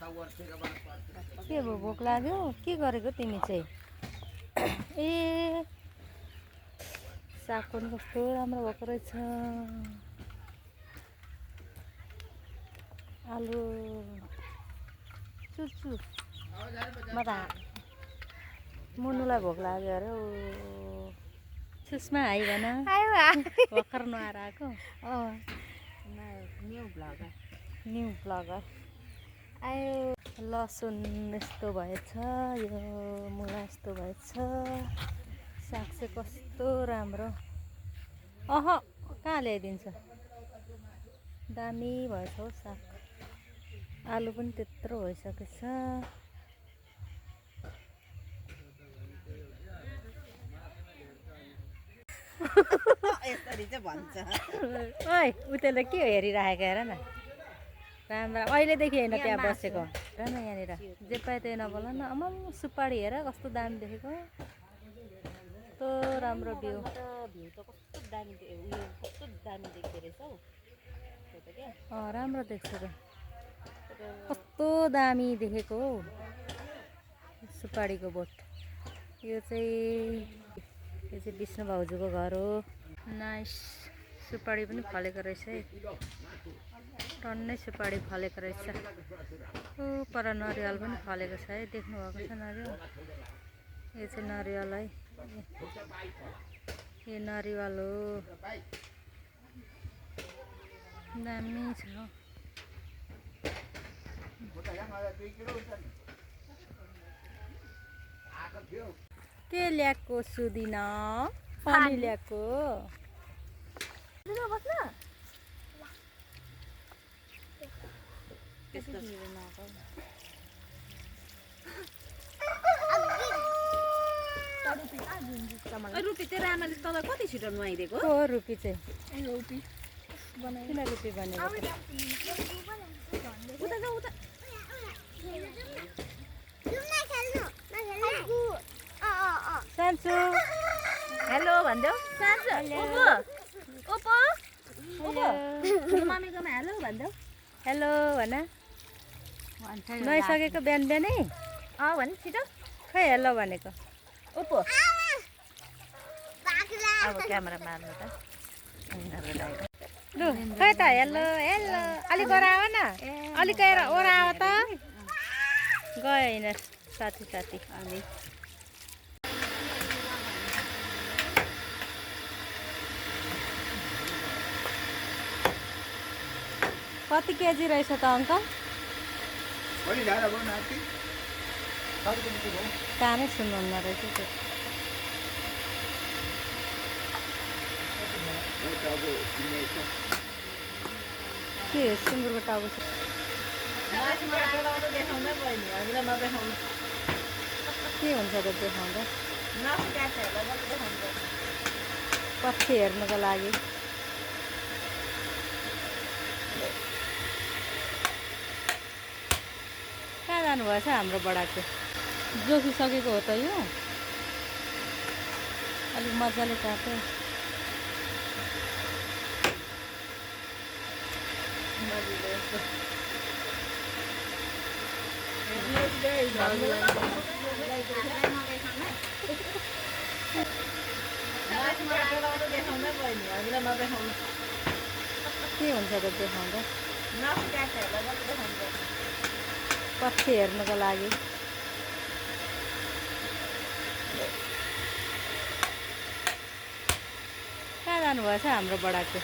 के भयो भोक लाग्यो के गरेको तिमी चाहिँ ए साग पनि कस्तो राम्रो भएको रहेछ आलु चुच्चु म त मुनुलाई भोक लाग्यो अरे सुषमा आइ भन भर्खर नआएर आएको न्यू ब्लगर आयो लसुन यस्तो भएछ यो मुला यस्तो भएछ साग चाहिँ कस्तो राम्रो अह कहाँ ल्याइदिन्छ दामी भएछ हौ साग आलु पनि त्यत्रो भइसकेछ यसरी चाहिँ भन्छ ओइ उतैले के हेरिराखेको हेर न राम्रो अहिलेदेखि होइन त्यहाँ बसेको हेर न यहाँनिर जे पाए त्यही नबोल न आम्म सुपारी हेर कस्तो दामी देखेको कस्तो राम्रो भ्यू भ्यू त कस्तो दामी उयो कस्तो दामी देख्दो रहेछ हौ त्यो त क्या राम्रो देख्छ त कस्तो दामी देखेको हौ सुपारीको बोट यो चाहिँ विष्णु भाउजूको घर हो नाइस सुपारी पनि फलेको रहेछ है टन्नै सुपारी फलेको रहेछ पर नरिवल पनि फलेको छ है देख्नु भएको छ नरिवल यो चाहिँ नरिवल है यो नरिवल हो दामी छ के ल्याएको सुदिन पानी ल्याएको रुपी चाहिँ रामाले तल कति छिटो नुहाइदिएको को रुपी चाहिँ किन रुपी भनेको सान्सु हेलो भनिदेऊ सान्सु ओपो मम्मीकोमा हेलो भनिदेऊ हेलो भन नुहाइसकेको बिहान बिहानै भन् छिटो खै हेलो भनेको ओपो अब क्यामेरा मार्नु त लु खै त हेलो हेलो अलिक ओराव न अलिक ओराव त गयो होइन साथी अनि कति केजी रहेछ त अङ्कल कामै सुन्नुहुन्न रहेछ त्यो के सुँगुरको टाउको छ के हुन्छ त देखाउँदा पछि हेर्नुको लागि कहाँ जानुभएछ हाम्रो बडाको जोखिसकेको हो त यो अलिक मजाले काट्यो के हुन्छ त देखाउँदा पछि हेर्नुको लागि कहाँ जानुभएछ हाम्रो बडाको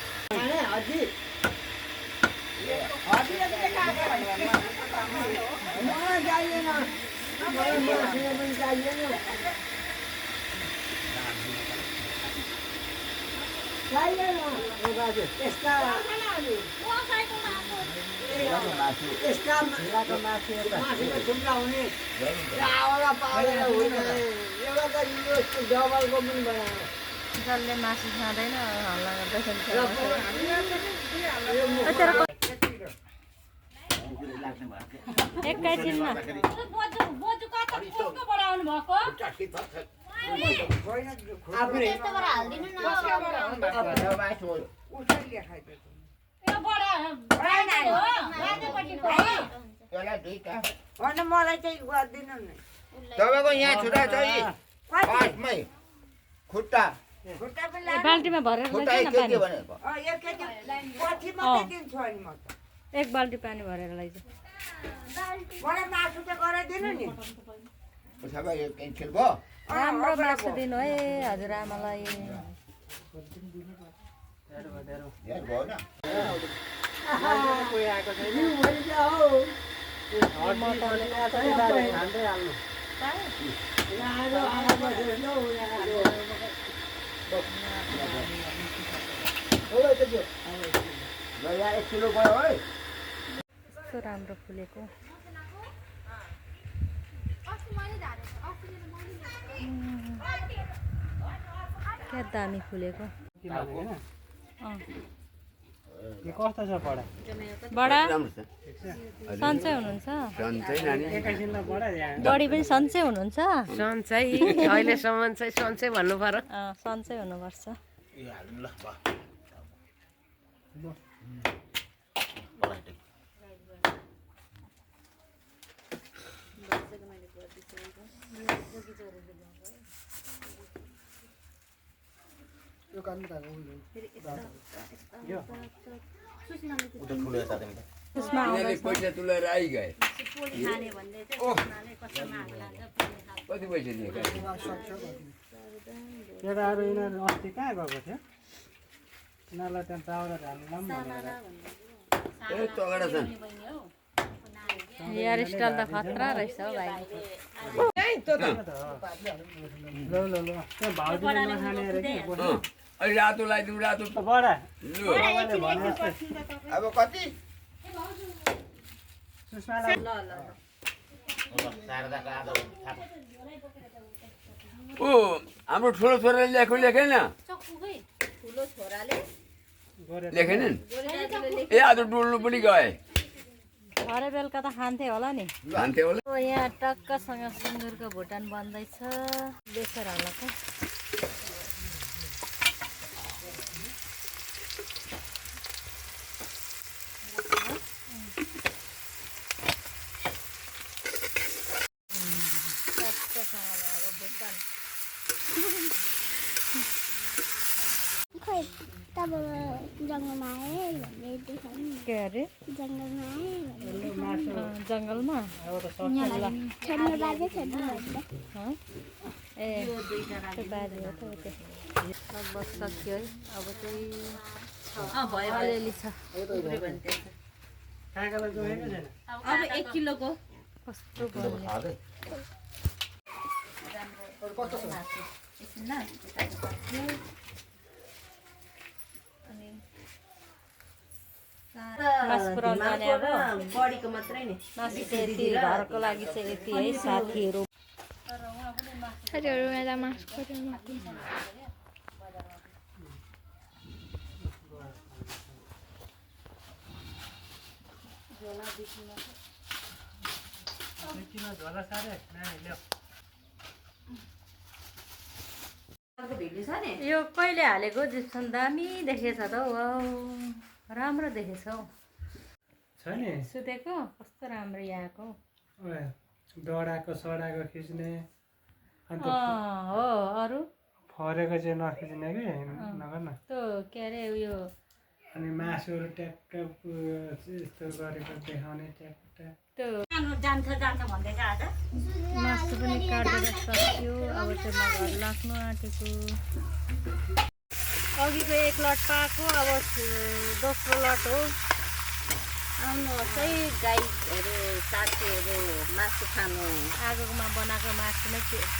जसले मासु खाँदैन हल्ला गर्दैछ एकैछिनमा त्यसलाई दुईटा होइन मलाई चाहिँ गरिदिनु नि तपाईँको यहाँ छुट्टा छ यी कति फर्स्टमै खुट्टा खुट्टा पनि ए, बाल्टीमा भरेर खुट्टा लैजाऊ न एक केजी पानी भनेको 1 केजी पछि मात्रै दिन्छु अनि म त एक बाल्टी पानी भरेर लैजाऊ मलाई मासु चाहिँ गराइदिनु नि सबै यो क्यान्सल भयो राम्रो मासु दिनु है हजुरआमालाई यहाँ भयो न ल यहाँ 1 किलो भयो है कस्तो राम्रो फुलेको क्या दामी फुलेको अँ। कस्तो छ पढा बडा राम्रो छ सन्चै हुनुहुन्छ सन्चै नानी एकैछिनमा पढा बडी पनि सन्चै हुनुहुन्छ सन्चै अहिलेसम्म चाहिँ सन्चै भन्नु पर्यो अँ, सन्चै हुनुपर्छ त्यसमा यिनीहरूले पैसा तुलेर आइगए कति पैसा दिए केटाहरू यिनीहरू अस्ति कहाँ गएको थियो यिनीहरूलाई त्यहाँ दाउरा हाल्नु भनेर ए तगडा छन् हेयर स्टाइल त खतरा रहेछ हौ भाइ ल ल ल त्यो भाउजूले नखाने अरे कि अलि रातो लगाइदिउँ रातो बडा लु बाबाले भने जस्तै अब कति सुषमालाई ओ हाम्रो ठुलो छोराले ल्याएको लेखेन गरेर लेखेन ए आज डुल्नु पनि गए भरे बेलुका त खान्थे होला नि खान्थे होला ओ, यहाँ टक्कसँग सुँगुरको भुटान बन्दैछ बेचेर होला त टक्कसँगले अब भुटान खै तब जङ्गलमा आएँ भन्ने देखाउनु के अरे जङ्गलमा आएँ भन्ने जङ्गलमा छोड्नु बाजे छोड्नु भन्दा हँ? ए त्यो बाजे हो त ऊ त्यो लगभग सक्यो है अब चाहिँ अलिअलि छ काकालाई जोडेको छैन अब 1 किलोको कस्तो बन्ने मासु पुऱ्याउनु जाने अब बडीको मात्रै नि मासु चाहिँ यति घरको लागि चाहिँ यति है साथीहरू साथीहरू यहाँ मासु खोज्नु किन झोला सारे नानी ल्याऊ यो कहिले हालेको जिप्सन दामी देखेछ त हौ वाउ राम्रो देखेछ हौ छ नि सुतेको कस्तो राम्रो आएको ओए डढाको सडाको खिच्ने अन्त हो अरू फरेको चाहिँ नखिच्ने कि नगर न त्यो के अरे उयो अनि मासुहरू ट्याक्क यस्तो गरेको देखाउने ट्याक्क ट्याक्क त्यो जान्छ भन्दै आज मासु पनि काटेर सक्यो अब चाहिँ म घर लाग्नु आँटेको अघिको एक लट पाएको अब दोस्रो लट हो आउनुहोस् है गाईहरू साथीहरू मासु खानु आगोमा बनाएको मासु नै